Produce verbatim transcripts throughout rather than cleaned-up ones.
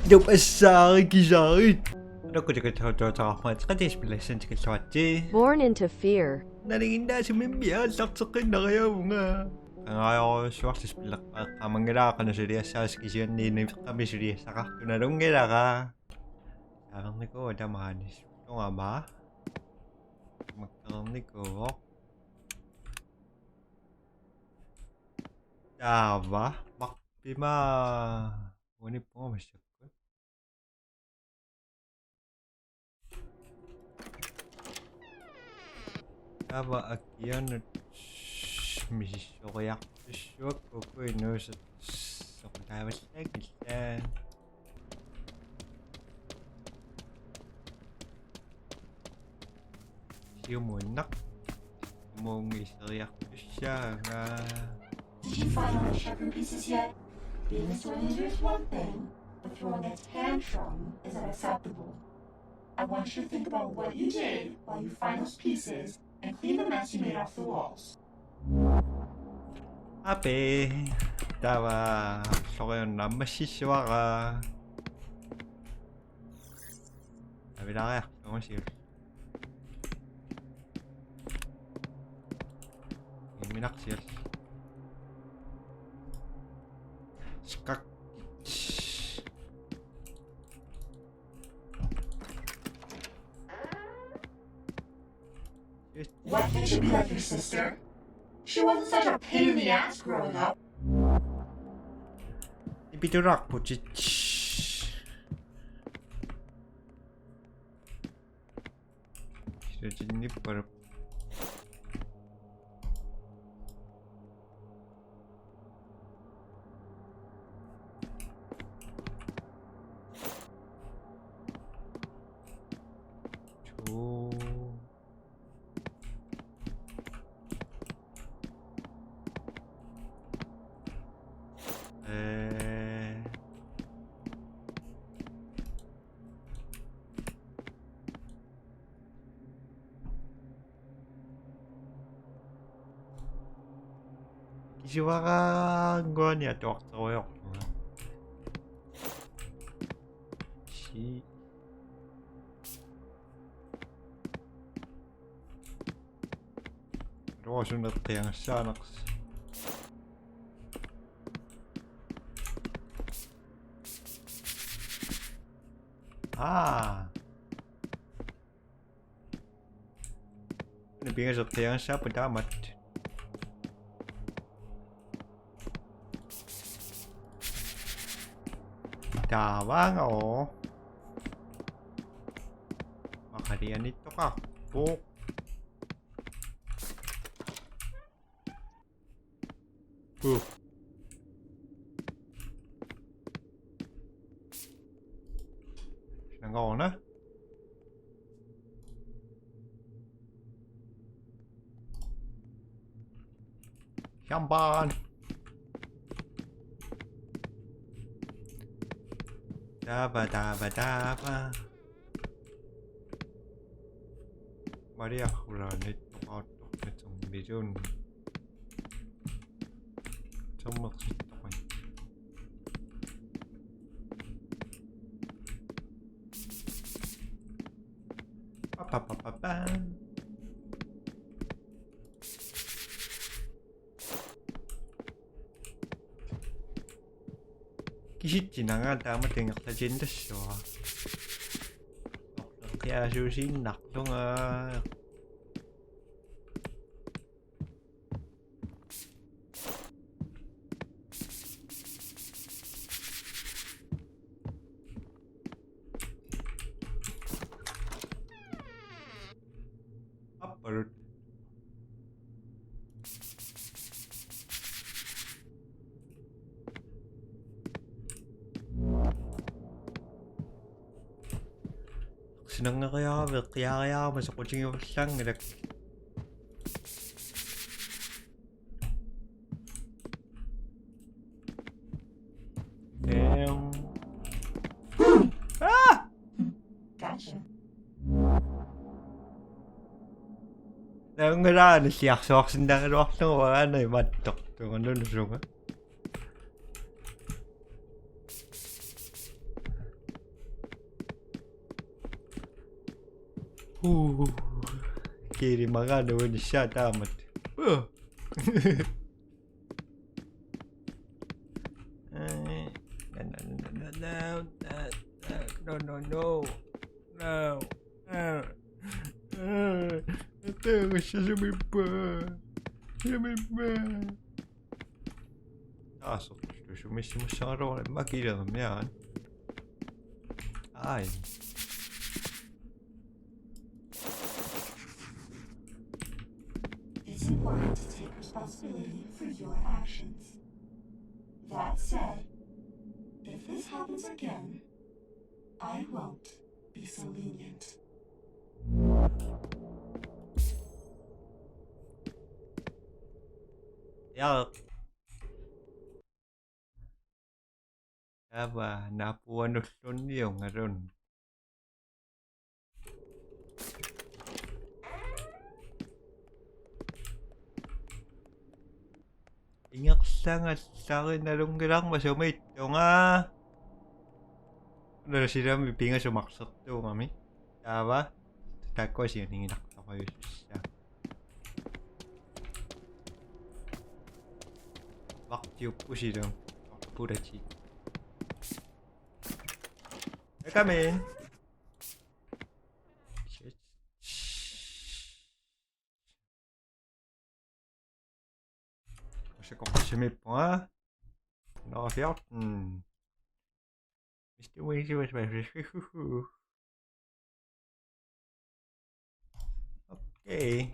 Jop assaari kisaarit. Nukku tikilluartoqarmat qatispillassan tikilluaritsi. Born into fear. Nalinginnaasumik aallarteqqinnariaavunga. Qangaajorujussuarli spilleqqaaqqaamanngilara qanoq suliassaasa kisianni ineqqami suliassaqartoq nalunngilara. Saavernikuuvoq tamaani. Tungama. Makkarnikuuvoq. Taava. Marpima. Uani punga massakkut. Taava akianut misissoriartussuakka uku inuusut soqutaavallaakillat. Siumuinnaq. Muungiseriartussaanga. Did you find all the sugar pieces yet? Being a sore loser is one thing, but throwing a tantrum is unacceptable. I want you to think about what you did while you find those pieces and clean the mess you made off the walls. Ape, taava soriornarmassissuara. Avilaariarlugu siul. Iminarsial. Skak. Why can't you be like your sister? She wasn't such a pain in the ass growing up. Ipiturak puchich. Siutinnippara. Two. Eh. Kisiuaranguani atuartorujoorlunga. Si. Rosuneq qiangassaaneq. Aa. Una pingasoq qiangassaapput taamatut. Taavaanga oo. Maqalianittoqarpoq. Puh. Sangorna. Jamban. Taava, taava, taava. Maria Hulani toqaattoqatsummiluun. Termersittoqan. Papapapapa. Kisitsinanga taamatut ingerlatiinnassuara. Orleqiaasuusiinnarlunga. Appalut. Sinangariaravit qiariarama soqutigivallaanngilaq. Damn. Ah! Gotcha. Naunngalaani siarsuarsinnaagaluarlugu uanga imattoq tunganunusunga. Uu. Kiilimagaluunnissaa taamatut. Uu. No, no, no. No. Aa. Aa. Aa. Sumiippa. Sumiippa. Aa, so, sumiissimussagaluarama kiilermiaan. Ai. It's important to take responsibility for your actions. That said, if this happens again, I won't be so lenient. Ja. Taava naapuanullunniungalun. Ingerlangallarinnalungilarma sumiittunga. Nalasilami pingasut marlortuugami. Taava. Taakku sianiginnartorujussuussaaq. Vagtiupput silu. Pulatik. Come in. Shit. Qasseqarsimippunga. Nummer fjorten. Mister Wings was my. Okay.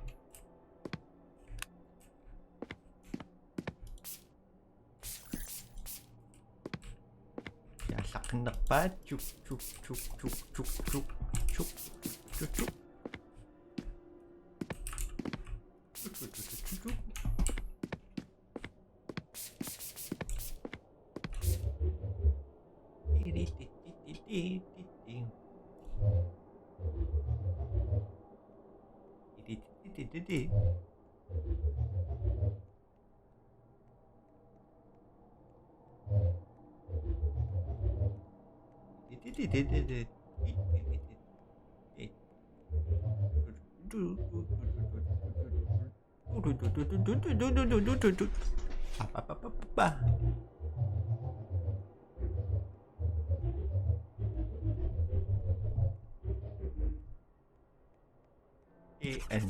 Ja, sak nok bare. Tjuk, tjuk, tjuk, tjuk, tjuk, tjuk, tjuk, tjuk, tjuk. En.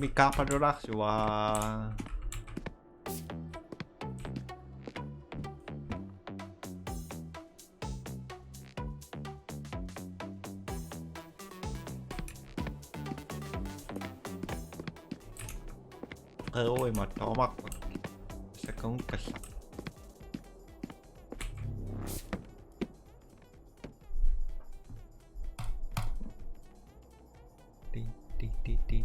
Mika padolar sua. Qeruimat toomarput. Sakkunngikkallarpoq. Ti, ti, ti.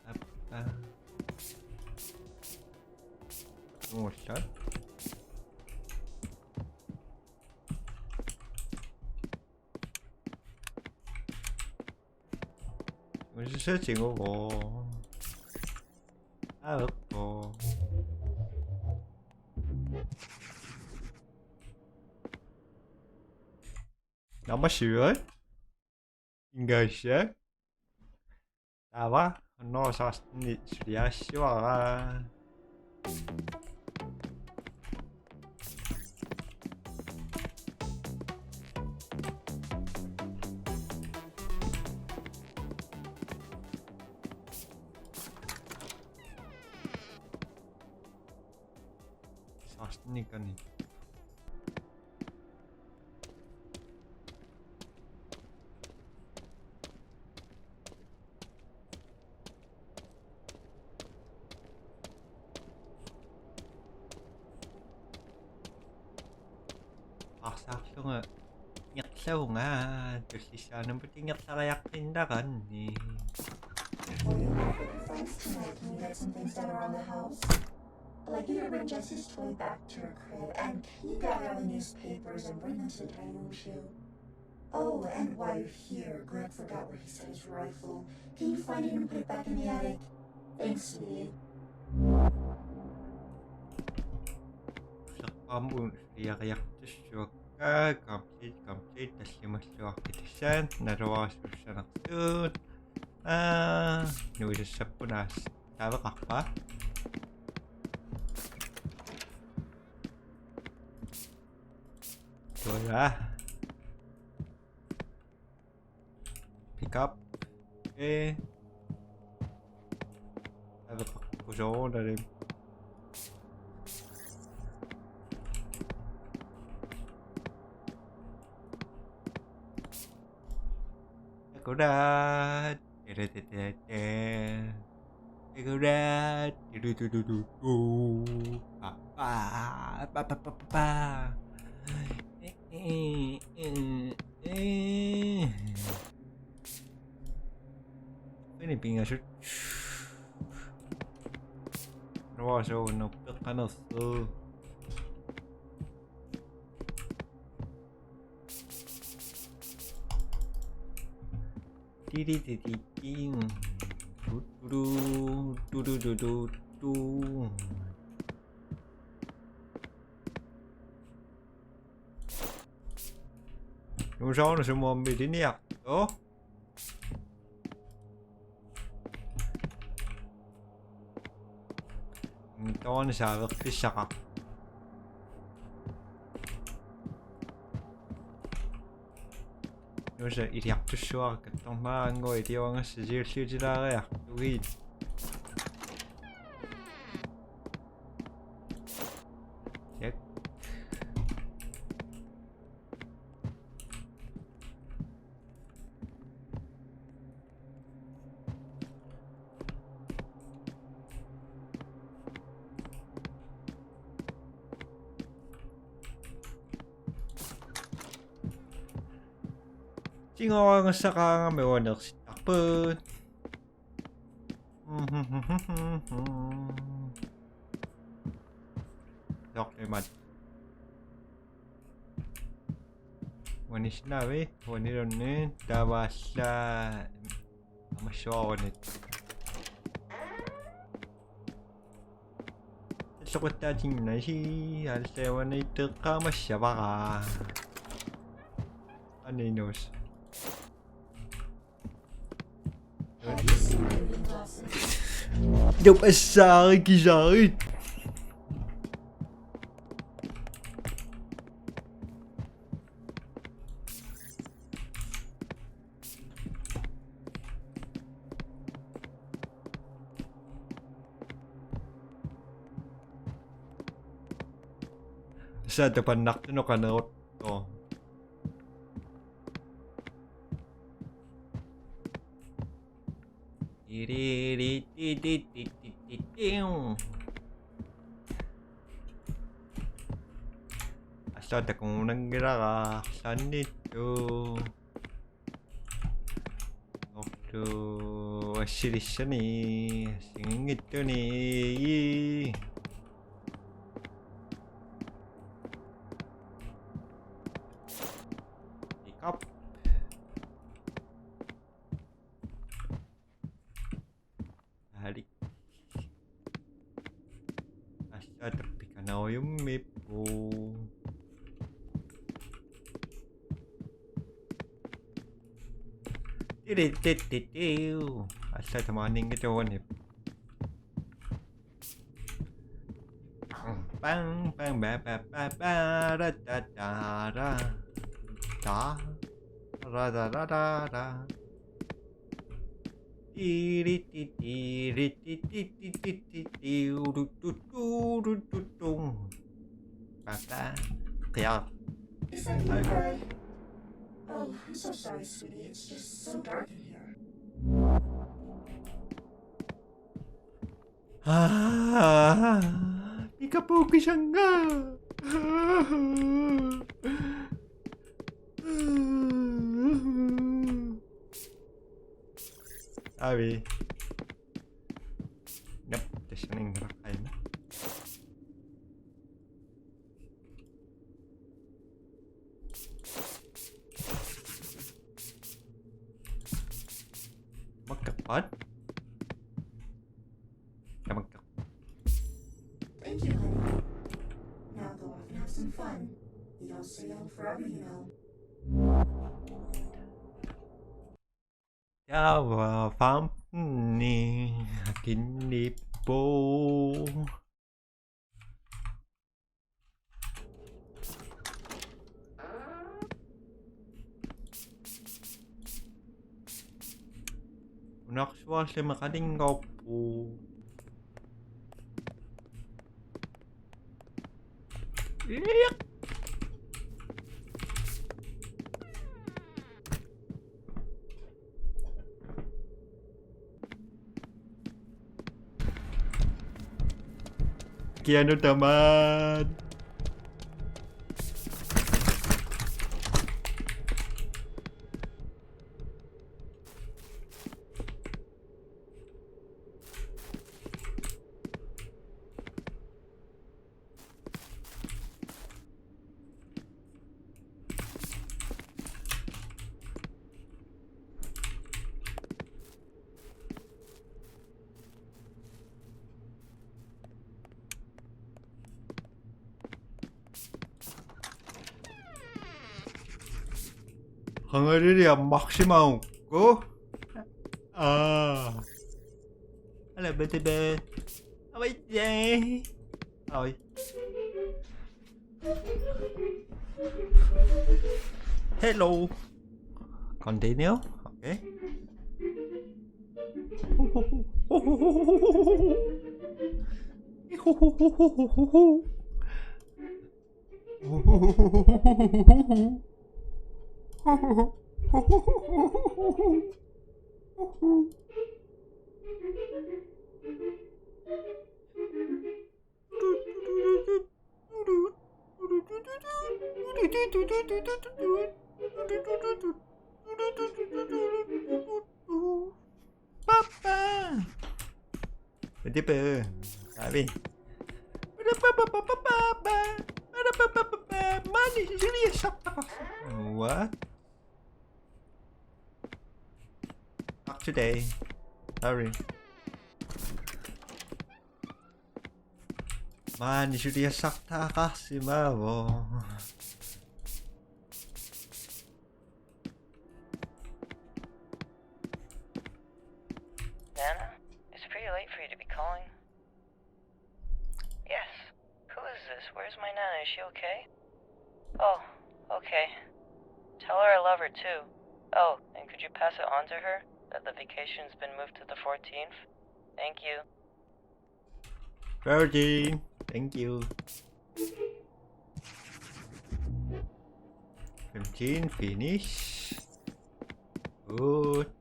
Appa. Nuullaat. Usisatinguvo. Aappo. Nummer syv, ikke? Engang, ja. Der var, og når så sådan et, så det er syvere. Sasten ikke ni. Arsaarlunga ingerlavunga tullissaanut ingerlariaqqinnaranni. Were you out with your friends tonight? Can you get some things done around the house? I'd like you to bring Jesse's toy back to your crib, and can you gather all the newspapers and bring them to the dining room too? Oh, and while you're here, Greg forgot where he set his rifle. Can you find it and put it back in the attic? Thanks, sweetie. Saqqaammun iariartussuakka, complete, complete, tallimalluarput tassa, naluara sussanersuut. Aa, nuisassappunaas. Taaveqarpa? Tuala. Pick up. Eh. Taaveqarpusoorunali. Takulat. Teretetete. Takulat. Tududududu. Pa, pa, pa, pa, pa, pa. Eh, eh, eh, eh. Ini pingasut. Naluara sooq peqqanersoq. Tiri tiri ting. Tuturu, tududududu. Nuusaaruna sumuammi liniartoq. Taanna saaveqqissaqaaq. Nuusa iliartussuara kattormaannguaq iliuangassaq siulliutilaariartugit. Yak. Tigorangassaqaangami uanersittarput. Sorry, mat. Uanissinnavi, uanilunni, taava alla amassuarunit. Talloqittaatinnasi, alla uaniitteqqaamassavara. Aninus. Jop, assaari kisarit. Sa tapannartunut qaneruttoq. Iriritititititittiu. Assut takugunanngilara arlaannittoq. Orlu assilissani, assigiinngitsuni. Pick up. Alik. Assut tappikanaujummiippu. Tiri tittitiu. Assut tamaaniinngitsuunip. Pang, pang, ba, ba, ba, ba, da, da, da, da. Da. Da, da, da, da, da. Tiri, ti, tiri, ti, ti, ti, ti, ti, ti, u, du, du, du, du, du, du. Ba, ba. Clear. Is that you, Greg? Oh, I'm so sorry, sweetie. It's just so dark in here. Ah, pikapukisanga. Avi. Nap, tassani ingeraqaanga. Makkerpaat. Tamakka. Thank you, honey. Now go off and have some fun. You'll see him forever, you know. Java femten ni kinnipo. Unarsuarlimi qaninngorpu. Iiq. Kianut tamaat. Qangalili ammarsimagukku. Aa. Ala bete be. Awai. Awai. Hello. Continue. Okay. Papa. Begitu. Abi. Mani, sini ya, siapa? What? Not today. Sorry. Mani, suli assartaaqarsimavoq. Nana, it's pretty late for you to be calling. Yes. Who is this? Where's my Nana? Is she okay? Oh, okay. Tell her I love her too. Oh, and could you pass it on to her that the vacation's been moved to the fourteenth? Thank you. Thirteen. Thank you. Fifteen, finish. Good.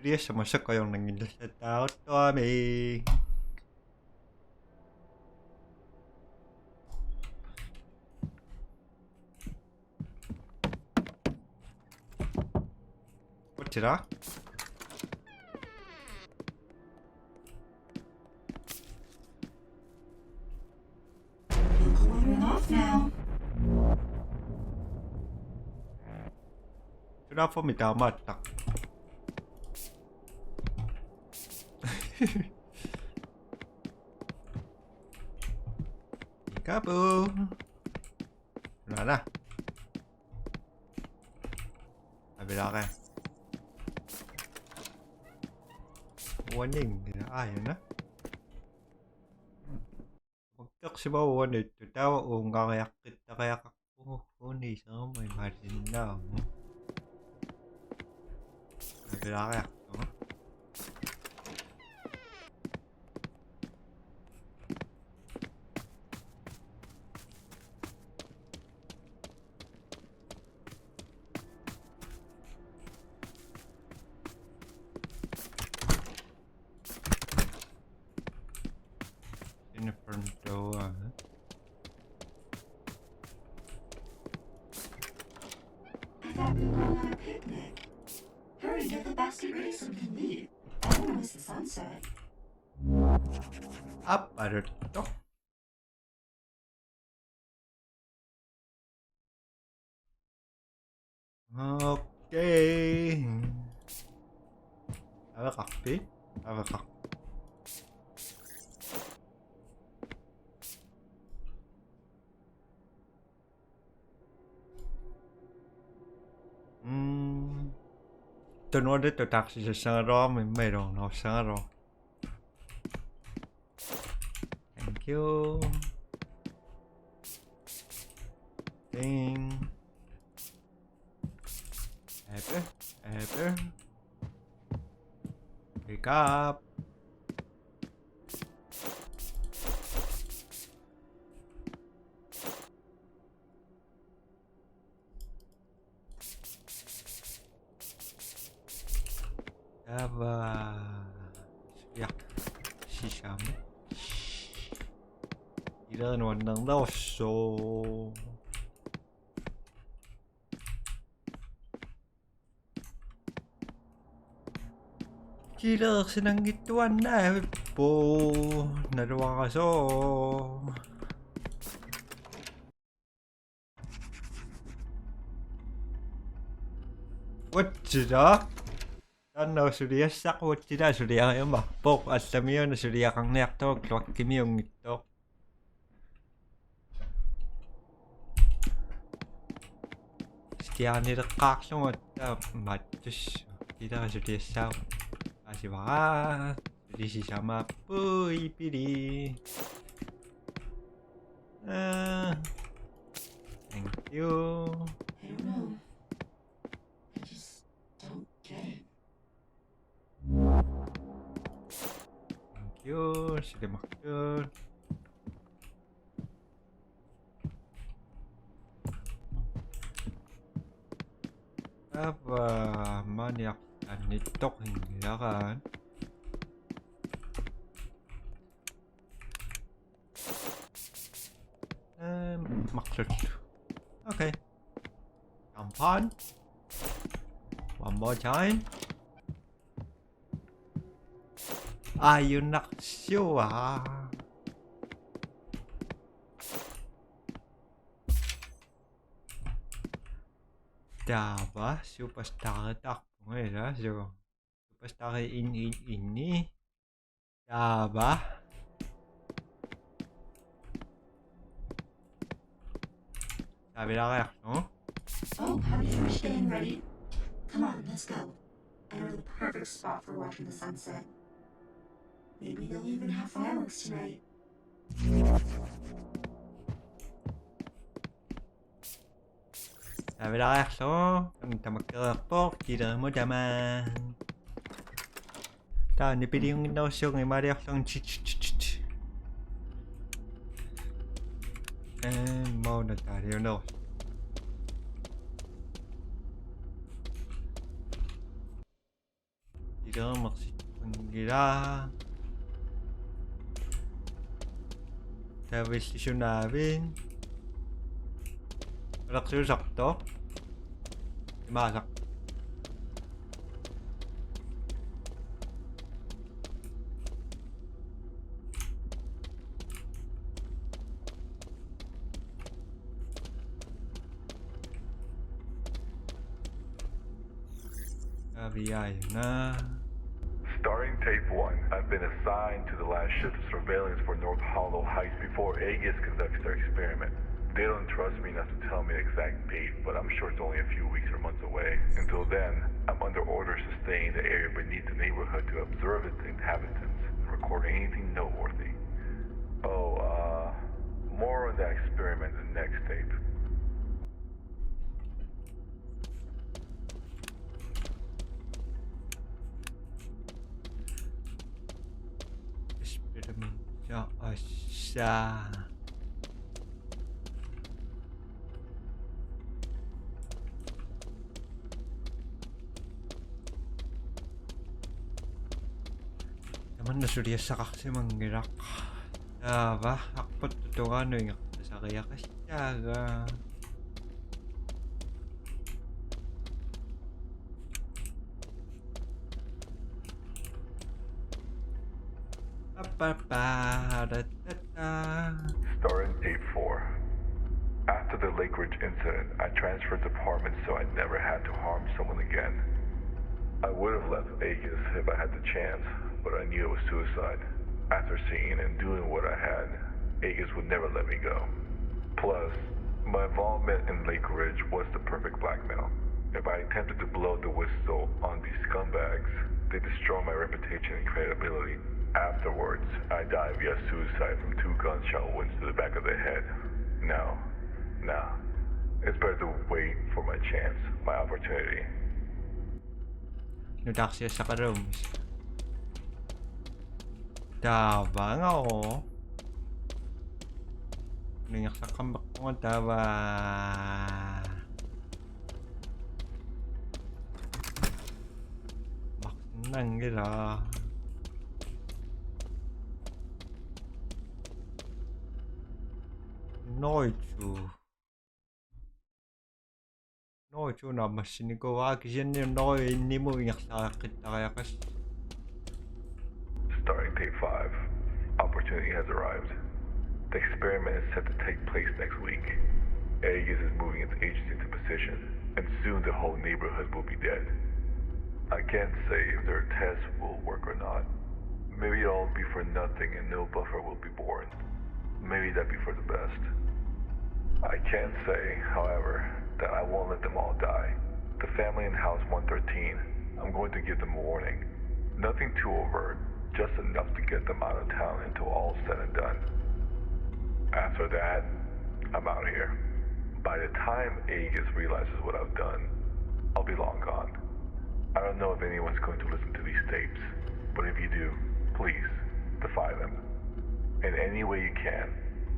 Iliassama sakajornanngillat taaruttuami. Qutsira. You're going off now. Tuna for me down my tuck. Kapu. Nana. Abilare. Warning. Ayun na. Makkersimavoq uaniittoq, taava uunngariaqqittariaqarpugut uunissarama imaalinnaamu. Abilariartoq. In the front door. I thought we were on a picnic. Hurry, get the basket ready so we can leave. I don't want to miss the sunset. Aap, aruttoq. Okay. Averqarpi? Averqarpi. Mm. Tunuattut taarsisassagaluarami immaqa iluarnerussagaluarpoq. Thank you. Ding. Apple, apple. Pick up. Taava. Ja. Sisama. Ilaa nuannernerussaaq. Kiilersinanngittuaannavippoq naluarasoq. Uatsila. Taanna suliassaq uatsila suliariumaarpoq, allamiuna suliaqarniartoq kloakkimiunngitsoq. Stjernileqqaarlugu aamma mattus. Kiilera suliassaaq. Asivara. Sulisisamaappoq pili. Ah. Thank you. I don't know. I just don't get it. Thank you. Silimakkut. Taava maniaq annittoq ingilaran. Ehm, maqlut. Okay. Jump on. One more time. Ajunnarsuaq. Taava superstar-itarpunga ila su. Superstar-i in in inni. Taava. Taava ilariarlugu. Oh, have you finished getting ready? Come on, let's go. I know the perfect spot for watching the sunset. Maybe they'll even have fireworks tonight. Avilaarlu, tamakkeriarpoq, kiilerimut tamaan. Taava nipiliunnginnerussuunga imaaliorlugu chi, chi, chi, chi, chi. Ee, mauna taaliuneru. Ilaamersikkungilaa. Tavilli sunaavin. Alersiusartoq. Imaasaq. Aviaina. Starting tape one, I've been assigned to the last shift of surveillance for North Hollow Heights before Aegis conducts their experiment. They don't trust me enough to tell me the exact date, but I'm sure it's only a few weeks or months away. Until then, I'm under orders to stay in the area beneath the neighborhood to observe its inhabitants and record anything noteworthy. Oh, uh, more on that experiment in the next tape. Experiment. Ja, assa. Tamanna suliassaqarsimanngilaq. Taava, arpatut tungaanut ingerlasariaqassaagut. Aap, Ba-ba-da-da-da. Starting day four. After the Lake Ridge incident, I transferred departments so I never had to harm someone again. I would have left Aegis if I had the chance, but I knew it was suicide. After seeing and doing what I had, Aegis would never let me go. Plus, my involvement in Lake Ridge was the perfect blackmail. If I attempted to blow the whistle on these scumbags, they destroy my reputation and credibility. Afterwards, I die via suicide from two gunshot wounds to the back of the head. No, no. It's better to wait for my chance, my opportunity. Nutaarsiassaqaluummat. Taava angao. Ningersaqqammerpunga taava. Maqsinnanngilaq. Noitu. Noitu naammassinikuuara kisianni noi innimut ingerlaaqqittariaqassaaq. Starting day five, opportunity has arrived. The experiment is set to take place next week. Aegis is moving its agents into position, and soon the whole neighborhood will be dead. I can't say if their test will work or not. Maybe it'll all be for nothing and no buffer will be born. Maybe that'd be for the best. I can say, however, that I won't let them all die. The family in House one thirteen, I'm going to give them a warning. Nothing too overt, just enough to get them out of town until all's said and done. After that, I'm out of here. By the time Aegis realizes what I've done, I'll be long gone. I don't know if anyone's going to listen to these tapes, but if you do, please, defy them. In any way you can,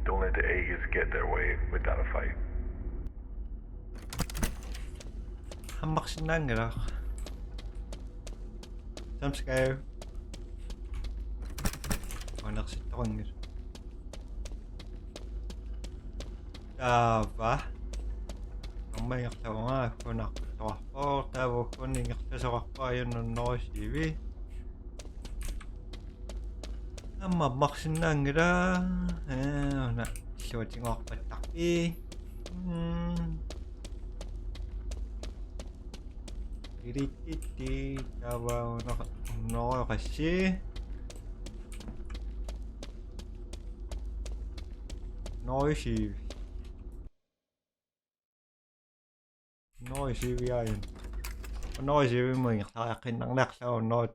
don't let the Aegis get their way without a fight. Hammarsinnaanngilaq. Tamskau. Anersittoqanngilaq. Taava. Aamma ingerlavoq, uunga ukkuni ingerlasoqarpoq, taava ukkuni ingerlasoqarpoq, ajunngilaq sivi. Aamma hammarsinnaanngilaq. Ee, una illuatigoorpattarpi. Mm. Irititti taava una, unnooqassi. Noisi. Noisiviain. Noisivimmut ingerlariaqqinnarniarlugu noit.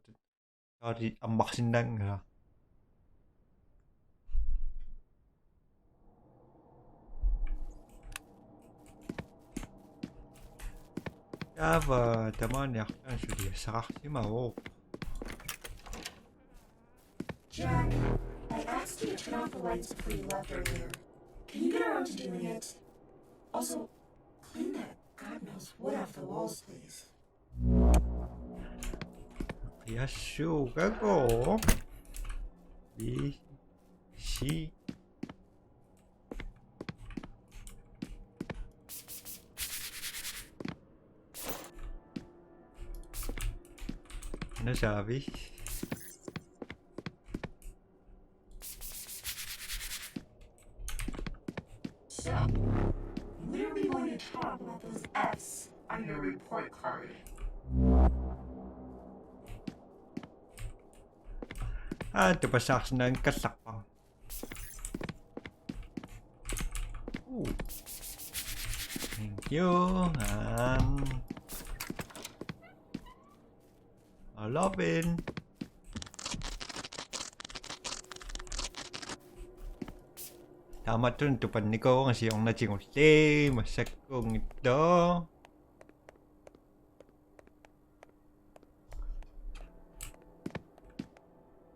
Taava hammarsinnaanngilaq. Taava tamaani arlaannik suliassaqarsimavoq. Jack, I asked you to turn off the lights before you left earlier. Can you get around to doing it? Also, clean that God knows what off the walls, please. Yashu, gago. Ishi. Nasaavi. So, when are we going to talk about those Fs on your report card? Ah, tupassaarsinnaanngikkallarpara. Ooh. Thank you. Um, I love it. Taamatut tupannikuuvunga siornatigulli massakkuunngitsoq.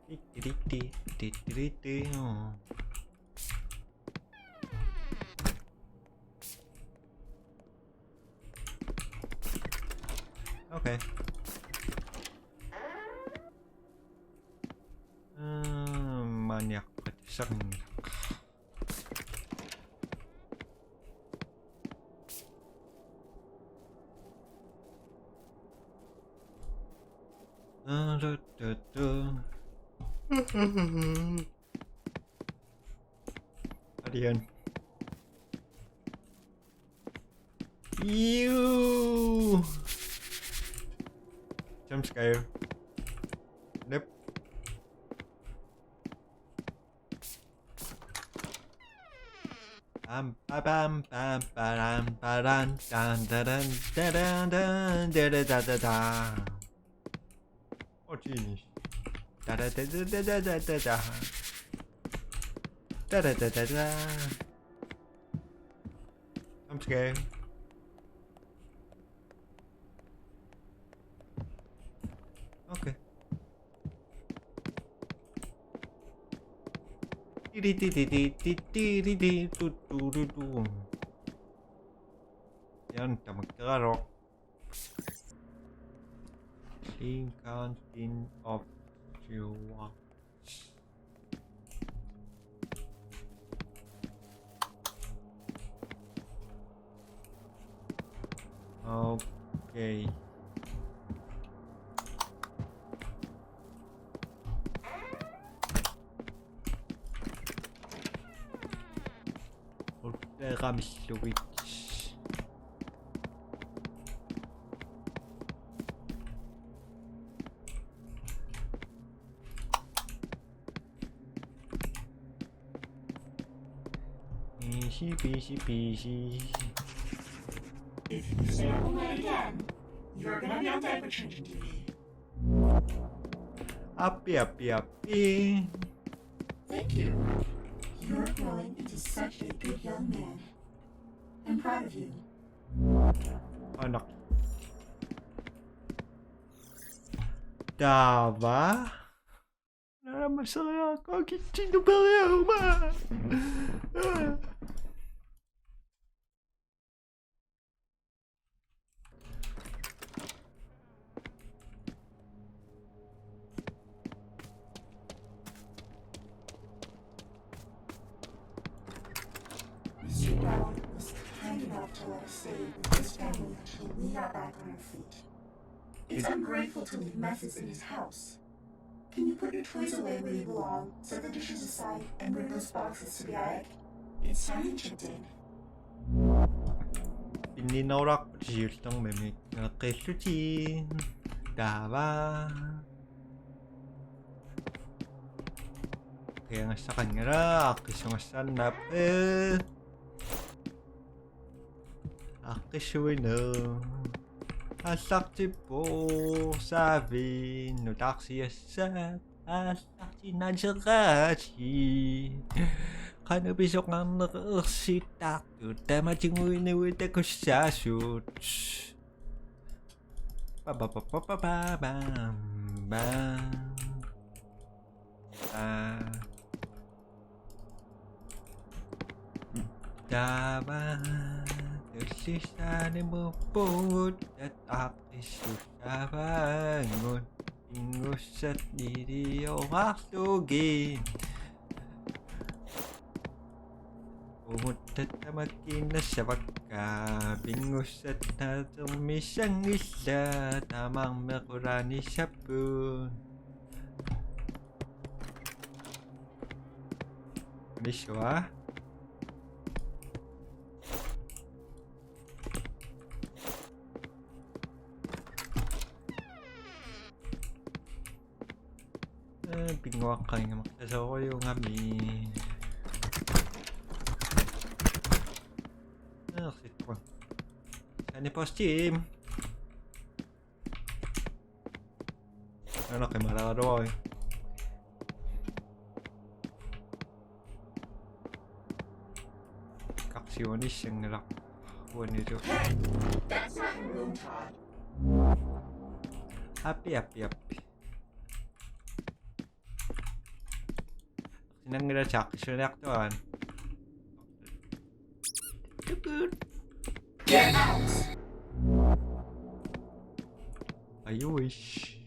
Ti, ti, ti, ti, ti, ti, ti. Okay. Ehm, maniaqqat sangi. Ah, da, da, da. Alien. Iu. Jump scare. Yep. Pam, pa, pam, pam, param, param, dan, da, dan, da, dan, dan, da, da, da, da, da. Oh, genius. Da, da, da, da, da, da, da, da, da. Da, da, da, da, da. I'm scared. Okay. Tiri, tiri, tiri, tiri, tiri, tu, tu, tu, tu. Yan, tamakkararo. Clean canteen of Chihuahua. Okay. Ulleramillugit. Easy peasy peasy. If you say a word again, you're gonna be on diaper changing duty. Appi, appi, appi. Thank you. You're growing into such a good young man. I'm proud of you. Anak. Dava. Nada más allá, aquí chino peleuma. Mister Brown was kind enough to let us stay with his family until we got back on our feet. It's ungrateful to leave messes in his house. Can you put your toys away where you belong, set the dishes aside, and bring those boxes to the attic? It's time you checked in. Pinninnerulaarput siullermik neqqillutik. Taava. Qiangassaqanngilaq, aaqqissugassaannaap. Ee. Aaqqissuineq. Aallartippoq saaviinnut taarsiassat. Aallartinnaaseraasi. Qanoq pisoqarneq ersittartut tamatiguinuit takussaasut. Pa, pa, pa, pa, pa, pa, bam, bam. Aa. Taava tullissaanimuupput, tat aaqqissussaavangut, pingussat nilioraarlugit. Uumut tamakkiinnassavakka, pingussat naatermissanngillat, tamarmik qulaanissaapput. Misua. Ee, pinnguaqqat ingammik tasorujuugami. Ee, sitqun. Sani postim. Ana qimalaaraluari. Kaqsiunissanngilaq. Uanilu. Hey, that's not your room, Todd. Appi, appi, appi. Sinanngilaq aaqqissuiniartuaat. Tukut. Get out! I wish.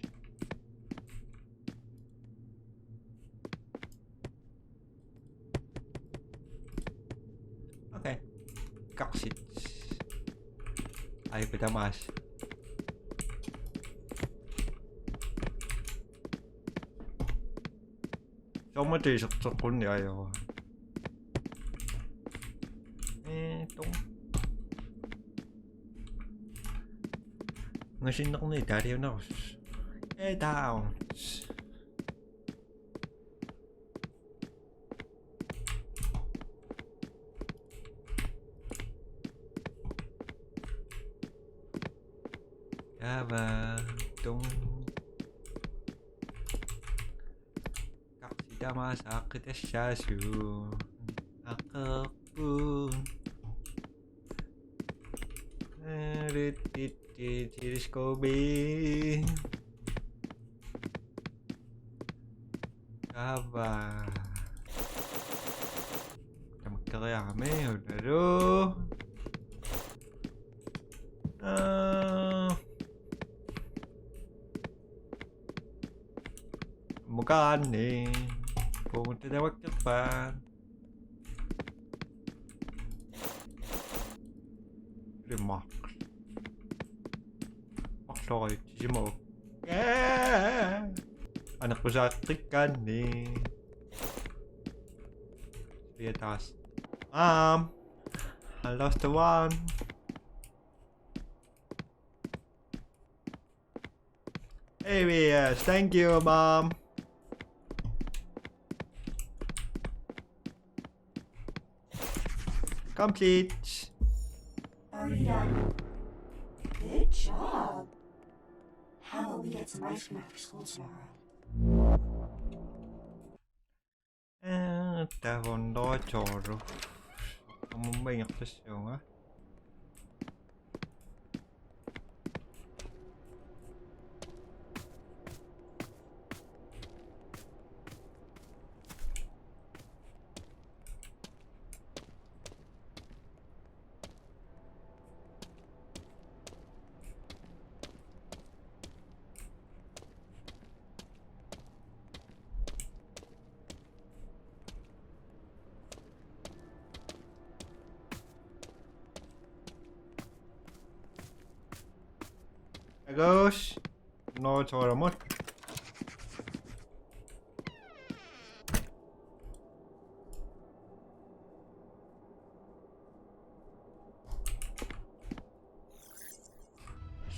Okay. Kaksit. Ay, pitamas. Soormita iserteqqunneq ajorpara. Ee, tong. Ngasinnerni taaliunerus. Ee, taavut. Kaava, tong. Karsi tamaasa aqqitassaasoq. Aqqerput. Rittitti teleskopi. Kaava. Tamakkeriarami unalu. Aa. Mukaanni. Puugut tamakkerpaat. Rimma. Marloriitsisimavoq. Aneqqusaqqikkaanni. Piataas. Mom, I lost the one. Areas, thank you, Mom. Complete. Are you done? Good job. How about we get some ice cream after school tomorrow? Ee, taava unnuatsiarlu. Aamma ingerlassuunga. Agos. No, it's all I'm on.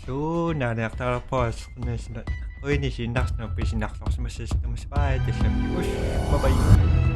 Suu, naaniartarpoq, nasna. Uini sinnarsnu pisinarsorsimassasut tamassi, bye, tassami. Ush, bye bye.